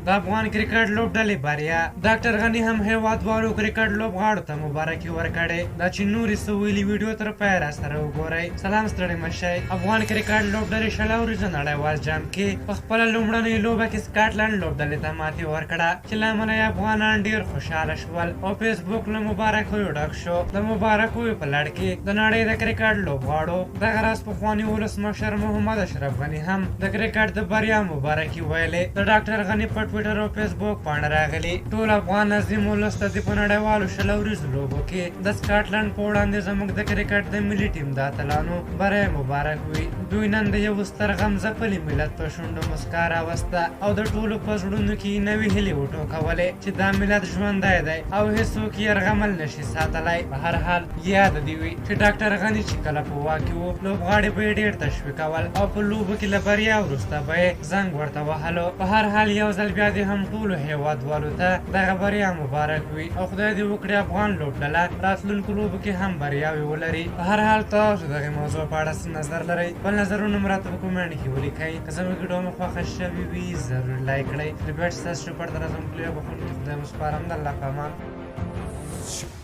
د افغان کرکټ لوبډلې بریا، ډاکټر غني هم هیوادوالو کرکټ لوبغاړو ته مبارکي ورکړې. دا چې نورې څه ویلي، ویډیو تر پایه راسره وګورئ. سلام، ستړي مه شئ. افغان کرکټ لوبډلې 20 اوریزه نړیوال جام کې په خپله لومړنۍ لوبه کې سکاټلنډ لوبډلې ته ماتې ورکړه، چې له امله یې افغانان ډېر خوشحاله شول او فیسبوک له مبارکیو ډک شو. د مبارکیو په لړ کې د نړۍ د کرکټ لوبغاړو، دغه راز پخواني ولسمشر محمد اشرف غني هم د کرکټ د بریا مبارکي ویلې. د ډاکټر غني په ټویټر او فیسبوک پاڼه راغلي: ټول افغان عظیم ولس ته دې په نړیوالو 20 اوریزو لوبو کې د سکاټلنډ په وړاندې زموږ د کرکټ د ملي ټیم د اتلانو بری مبارک وي. دوی نن د یو ستر غم ځپلي ملت په شونډو مسکا راوسته او د ټولو په زړونو کې یې نوې هیلې وټوکولې چې دا ملت ژوندی دی او هیڅوک یې یرغمل نشي ساتلی. په هر حال، یاده دې وي چې ډاکټر غني چې کله په واک کې و، لوبغاړي به یې ډېر تشویقول او په لوبو کې له بریا وروسته به یې زنګ ورته وهلو. په هر حال، یو ځل بیا دې هم ټولو هیوادوالو ته دغه بریا مبارک وي او خدای دې وکړي افغان لوبډله راتلونکو لوبو کې هم بریاوې ولري. په هر حال، تاسو دغې موضوع په اړه څه نظر لرئ؟ خپل نظرونه مو راته په کومنټ کې ولیکئ. که زموږ ویډیو مو خوښه شوې وي، ضرور لایک کړئ. تر بیا چې ستاسو چوپړ ته راځم، کلی او بخښونکي خدای مو سپارم. د الله په امان.